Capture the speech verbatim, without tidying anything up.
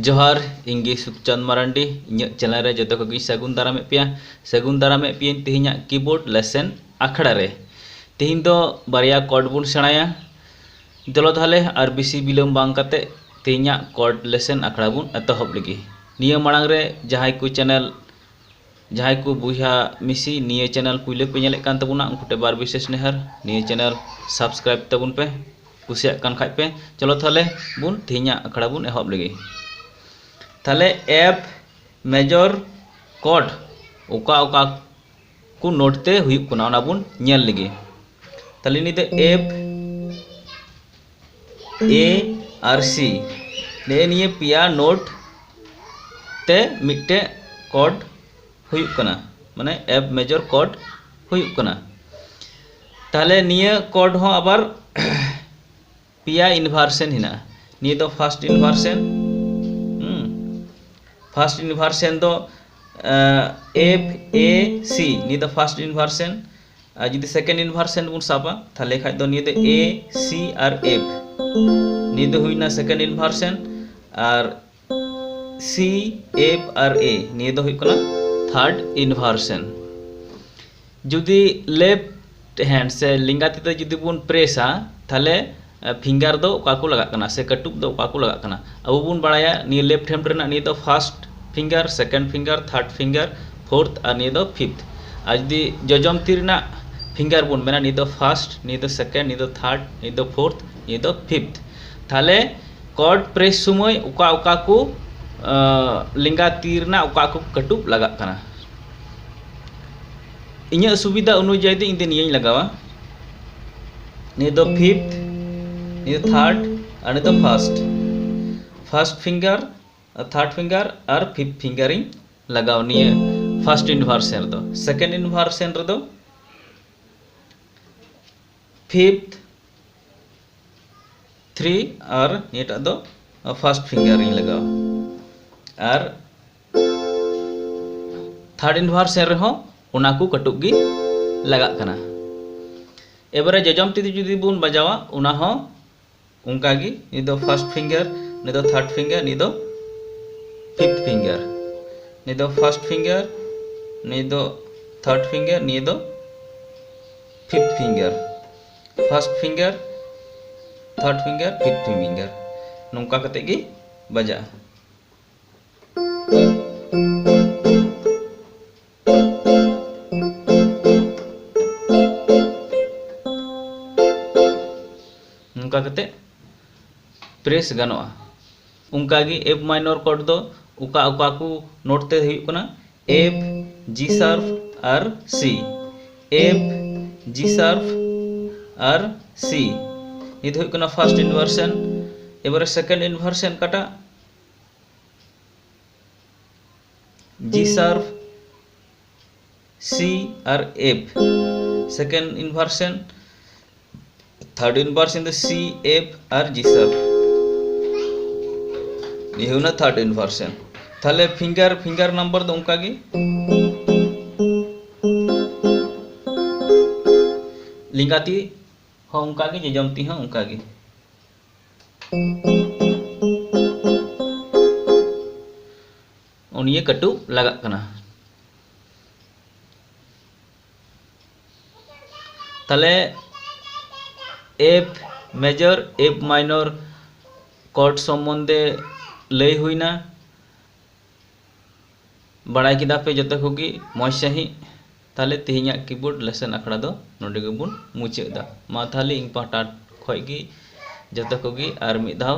ᱡᱚᱦᱟᱨ, ᱤᱧ ᱜᱮ ᱥᱩᱠᱪᱟᱸᱫ ᱢᱟᱨᱟᱱᱰᱤ᱾ ᱤᱧᱟᱹᱜ ᱪᱮᱱᱮᱞ ᱨᱮ ᱡᱚᱛᱚ ᱠᱚᱜᱮᱧ ᱥᱟᱹᱜᱩᱱ ᱫᱟᱨᱟᱢᱮᱫ ᱯᱮᱭᱟ᱾ ᱥᱟᱹᱜᱩᱱ ᱫᱟᱨᱟᱢᱮᱫ ᱯᱮᱭᱟᱧ ᱛᱮᱦᱮᱧᱟᱜ ᱠᱤᱵᱳᱨᱰ ᱞᱮᱥᱮᱱ ᱟᱠᱷᱲᱟ ᱨᱮ᱾ ᱛᱮᱦᱮᱧ ᱫᱚ ᱵᱟᱨᱭᱟ ᱠᱚᱨᱰ ᱵᱚᱱ ᱥᱮᱬᱟᱭᱟ᱾ ᱪᱚᱞᱚ ᱛᱟᱦᱚᱞᱮ ᱟᱨ ᱵᱮᱥᱤ ᱵᱤᱞᱚᱢ ᱵᱟᱝ ᱠᱟᱛᱮ ᱛᱮᱦᱮᱧᱟᱜ ᱠᱚᱨᱰ ᱞᱮᱥᱮᱱ ᱟᱠᱷᱲᱟ ᱵᱚᱱ ᱮᱛᱚᱦᱚᱵ ᱞᱮᱜᱮ᱾ ᱱᱤᱭᱟᱹ ᱢᱟᱲᱟᱝ ᱨᱮ ᱡᱟᱦᱟᱸᱭ ᱠᱚ ᱪᱮᱱᱮᱞ, ᱡᱟᱦᱟᱸᱭ ᱠᱚ ᱵᱚᱭᱦᱟ ᱢᱤᱥᱤ ᱱᱤᱭᱟᱹ ᱪᱮᱱᱮᱞ ᱯᱩᱭᱞᱟᱹ ᱯᱮ ᱧᱮᱞᱮᱫ ᱠᱟᱱ ᱛᱟᱵᱚᱱᱟ, ᱩᱱᱠᱩ ᱴᱷᱮᱱ ᱵᱟᱨ ᱵᱤᱥᱮᱥ ᱱᱮᱦᱚᱨ, ᱱᱤᱭᱟᱹ ᱪᱮᱱᱮᱞ ᱥᱟᱵᱥᱠᱨᱟᱭᱤᱵ ᱛᱟᱵᱚᱱ ᱯᱮ, ᱠᱩᱥᱤᱭᱟᱜ ᱠᱟᱱ ᱠᱷᱟᱡ ᱯᱮ᱾ ᱪᱚᱞᱚ ᱛᱟᱦᱚᱞᱮ ᱵᱚᱱ ᱛᱮᱦᱮᱧᱟᱜ ᱟᱠᱷᱲᱟ ᱵᱚᱱ ᱮᱦᱚᱵ ᱞᱮᱜᱮ᱾ ᱛᱟᱦᱚᱞᱮ ᱮᱯᱷ ᱢᱮᱡᱚᱨ ᱠᱚᱨᱰ ᱚᱠᱟ ᱚᱠᱟ ᱠᱚ ᱱᱳᱴ ᱛᱮ ᱦᱩᱭᱩᱜ ᱠᱟᱱᱟ, ᱚᱱᱟ ᱵᱚᱱ ᱧᱮᱞ ᱞᱮᱜᱮ᱾ ᱛᱟᱦᱚᱞᱮ ᱱᱤᱭᱟᱹ ᱫᱚ ᱮᱯᱷ, ᱮ ᱟᱨ ᱥᱤ, ᱱᱮᱜᱼᱮ ᱱᱤᱭᱟᱹ ᱯᱮᱭᱟ ᱱᱳᱴ ᱛᱮ ᱢᱤᱫᱴᱮᱡ ᱠᱚᱨᱰ ᱦᱩᱭᱩᱜ ᱠᱟᱱᱟ, ᱢᱟᱱᱮ ᱮᱯᱷ ᱢᱮᱡᱚᱨ ᱠᱚᱨᱰ ᱦᱩᱭᱩᱜ ᱠᱟᱱᱟ᱾ ᱛᱟᱦᱚᱞᱮ ᱱᱤᱭᱟᱹ ᱠᱚᱨᱰ ᱦᱚᱸ ᱟᱵᱟᱨ ᱯᱮᱭᱟ ᱤᱱᱵᱷᱟᱨᱥᱮᱱ ᱦᱮᱱᱟᱜᱼᱟ᱾ ᱱᱤᱭᱟᱹ ᱫᱚ ᱯᱷᱟᱨᱥᱴ ᱤᱱᱵᱷᱟᱨᱥᱮᱱ, ᱯᱷᱟᱨᱥᱴ ᱤᱱᱵᱷᱟᱨᱥᱮᱱ ᱫᱚ ᱮᱯᱷ ᱮ ᱥᱤ, ᱱᱤᱭᱟᱹ ᱫᱚ ᱯᱷᱟᱨᱥᱴ ᱤᱱᱵᱷᱟᱨᱥᱮᱱ᱾ ᱟᱨ ᱡᱩᱫᱤ ᱥᱮᱠᱮᱱᱰ ᱤᱱᱵᱷᱟᱨᱥᱮᱱ ᱵᱚᱱ ᱥᱟᱵᱟ, ᱛᱟᱦᱚᱞᱮ ᱠᱷᱟᱡ ᱫᱚ ᱱᱤᱭᱟᱹ ᱫᱚ ᱮ ᱥᱤ ᱟᱨ ᱮᱯᱷ, ᱱᱤᱭᱟᱹ ᱫᱚ ᱦᱩᱭᱱᱟ ᱥᱮᱠᱮᱱᱰ ᱤᱱᱵᱷᱟᱨᱥᱮᱱ᱾ ᱟᱨ ᱥᱤ ᱮᱯᱷ ᱟᱨ ᱮ, ᱱᱤᱭᱟᱹ ᱫᱚ ᱦᱩᱭᱩᱜ ᱠᱟᱱᱟ ᱛᱷᱟᱨᱰ ᱤᱱᱵᱷᱟᱨᱥᱮᱱ᱾ ᱡᱩᱫᱤ ᱞᱮᱯᱷᱴ ᱦᱮᱱᱰ ᱥᱮ ᱞᱮᱸᱜᱟ ᱛᱤ ᱛᱮ ᱡᱩᱫᱤ ᱵᱚᱱ ᱯᱨᱮᱥᱟ, ᱛᱟᱦᱞᱮ ᱯᱷᱤᱝᱜᱟᱨ ᱫᱚ ᱚᱠᱟ ᱠᱚ ᱞᱟᱜᱟᱜ ᱠᱟᱱᱟ ᱥᱮ ᱠᱟᱹᱴᱩᱵ ᱫᱚ ᱚᱠᱟ ᱠᱚ ᱞᱟᱜᱟᱜ ᱠᱟᱱᱟ? ᱟᱵᱚ ᱵᱚᱱ ᱵᱟᱲᱟᱭᱟ ᱱᱤᱭᱟᱹ ᱞᱮᱯᱷᱴ ᱦᱮᱱᱰ ᱨᱮᱱᱟᱜ ᱱᱤᱭᱟᱹ ᱫᱚ first finger, second finger, third finger, fourth ᱟᱨ ᱱᱤᱭᱟᱹ ᱫᱚ ᱯᱷᱤᱯᱛᱷ᱾ ᱟᱨ ᱡᱩᱫᱤ ᱡᱚᱡᱚᱢ ᱛᱤ ᱨᱮᱱᱟᱜ ᱯᱷᱤᱝᱜᱟᱨ ᱵᱚᱱ ᱢᱮᱱᱟ, ᱱᱤᱭᱟᱹ ᱫᱚ ᱯᱷᱟᱨᱥᱴ, ᱱᱤᱭᱟᱹ ᱫᱚ ᱥᱮᱠᱮᱱᱰ, ᱱᱤᱭᱟᱹ ᱫᱚ ᱛᱷᱟᱨᱰ, ᱱᱤᱭᱟᱹ ᱫᱚ ᱯᱷᱳᱨᱛᱷ, ᱱᱤᱭᱟᱹ ᱫᱚ ᱯᱷᱤᱯᱛᱷ᱾ ᱛᱟᱦᱞᱮ ᱠᱚᱨᱰ ᱯᱨᱮᱥ ᱥᱚᱢᱚᱭ ᱚᱠᱟ ᱚᱠᱟ ᱠᱚ, ᱟᱸ, ᱞᱮᱸᱜᱟ ᱛᱤ ᱨᱮᱱᱟᱜ ᱚᱠᱟ ᱠᱚ ᱠᱟᱹᱴᱩᱵ ᱞᱟᱜᱟᱜ ᱠᱟᱱᱟ? ᱤᱧᱟᱹᱜ ᱥᱩᱵᱤᱫᱷᱟ ᱚᱱᱩᱡᱟᱭᱤ ᱫᱚ ᱤᱧ ᱫᱚ ᱱᱤᱭᱟᱹᱧ ᱞᱟᱜᱟᱣᱟ᱾ ᱱᱤᱭᱟᱹ ᱫᱚ ᱯᱷᱤᱯᱛᱷ, ᱱᱤᱭᱟᱹ ᱫᱚ ᱛᱷᱟᱨᱰ ᱟᱨ ᱱᱤᱭᱟᱹ ᱫᱚ first. First finger, third finger ᱟᱨ ᱯᱷᱤᱯᱛᱷ ᱯᱷᱤᱝᱜᱟᱨ ᱤᱧ ᱞᱟᱜᱟᱣ ᱱᱤᱭᱟᱹ ᱯᱷᱟᱨᱥᱴ ᱤᱱᱵᱷᱟᱨᱥᱮᱱ ᱨᱮᱫᱚ᱾ ᱥᱮᱠᱮᱱᱰ ᱤᱱᱵᱷᱟᱨᱥᱮᱱ ᱨᱮᱫᱚ ᱯᱷᱤᱯᱛᱷ, ᱛᱷᱨᱤ ᱟᱨ ᱱᱤᱭᱟᱹᱴᱟᱜ ᱫᱚ ᱯᱷᱟᱨᱥᱴ ᱯᱷᱤᱝᱜᱟᱨ ᱤᱧ ᱞᱟᱜᱟᱣᱟ᱾ ᱟᱨ ᱛᱷᱟᱨᱰ ᱤᱱᱵᱷᱟᱨᱥᱮᱱ ᱨᱮᱦᱚᱸ ᱚᱱᱟ ᱠᱚ ᱠᱟᱹᱴᱩᱵ ᱜᱮ ᱞᱟᱜᱟᱜ ᱠᱟᱱᱟ᱾ ᱮᱵᱟᱨᱮ ᱡᱚᱡᱚᱢ ᱛᱤ ᱛᱮ ᱡᱩᱫᱤ ᱵᱚᱱ ᱵᱟᱡᱟᱣᱟ, ᱚᱱᱟ ᱦᱚᱸ ᱚᱱᱠᱟ ᱜᱮ, ᱱᱤᱭᱟᱹ ᱫᱚ ᱯᱷᱟᱨᱥᱴ ᱯᱷᱤᱝᱜᱟᱨ, ᱱᱤᱭᱟᱹ ᱫᱚ ᱛᱷᱟᱨᱰ ᱯᱷᱤᱝᱜᱟᱨ, ᱱᱤᱭᱟᱹ ᱫᱚ fifth finger, ᱱᱤᱭᱟᱹ ᱫᱚ first finger, ᱱᱤᱭᱟᱹ ᱫᱚ third finger, ᱱᱤᱭᱟᱹ ᱫᱚ fifth finger, first finger, third finger, fifth finger, ᱱᱚᱝᱠᱟ ᱠᱟᱛᱮ ᱜᱮ ᱵᱟᱡᱟᱜᱼᱟ᱾ ᱱᱚᱝᱠᱟ ᱠᱟᱛᱮ press ᱜᱟᱱᱚᱜᱼᱟ᱾ ᱚᱱᱠᱟᱜᱮ F minor chord ᱫᱚ ᱚᱠᱟ ᱚᱠᱟ ᱠᱚ note ᱛᱮ ᱦᱩᱭᱩᱜ ᱠᱟᱱᱟ, F, G sharp ᱟᱨ C, F, G sharp ᱟᱨ C᱾ ᱱᱤᱭᱟᱹ ᱫᱚ ᱦᱩᱭᱩᱜ ᱠᱟᱱᱟ first inversion᱾ ᱮᱵᱟᱨᱮ second inversion ᱠᱟᱴᱟ, G sharp, C ᱟᱨ F, second inversion, third inversion ᱫᱚ C, F ᱟᱨ G sharp᱾ ᱱᱤᱭᱟᱹ ᱦᱩᱭᱱᱟ third inversion᱾ ᱛᱟᱦᱞᱮ finger, finger number ᱫᱚ ᱚᱱᱠᱟ ᱜᱮ, ᱞᱮᱸᱜᱟ ᱛᱤ ᱦᱚᱸ ᱚᱱᱠᱟ ᱜᱮ, ᱡᱚᱡᱚᱢ ᱛᱤ ᱦᱚᱸ ᱚᱱᱠᱟ ᱜᱮ᱾ ᱱᱤᱭᱟᱹ ᱠᱟᱹᱴᱩᱵ ᱞᱟᱜᱟᱜ ᱠᱟᱱᱟ᱾ ᱛᱟᱦᱞᱮ F major, F minor chord ᱥᱚᱢᱵᱚᱱᱫᱷᱮ ᱞᱟᱹᱭ ᱦᱩᱭᱱᱟ᱾ ᱵᱟᱲᱟᱭ ᱠᱮᱫᱟ ᱯᱮ ᱡᱚᱛᱚ ᱠᱚᱜᱮ ᱢᱚᱡᱽ ᱥᱟᱺᱦᱤᱡ᱾ ᱛᱟᱦᱞᱮ ᱛᱮᱦᱮᱧᱟᱜ keyboard lesson ᱟᱠᱷᱲᱟ ᱫᱚ ᱱᱚᱰᱮ ᱜᱮᱵᱚᱱ ᱢᱩᱪᱟᱹᱫ ᱮᱫᱟ᱾ ᱢᱟ ᱛᱟᱦᱞᱮ ᱤᱧ ᱯᱟᱦᱴᱟ ᱠᱷᱚᱡ ᱜᱮ ᱡᱚᱛᱚ ᱠᱚᱜᱮ ᱟᱨ ᱢᱤᱫ ᱫᱷᱟᱣ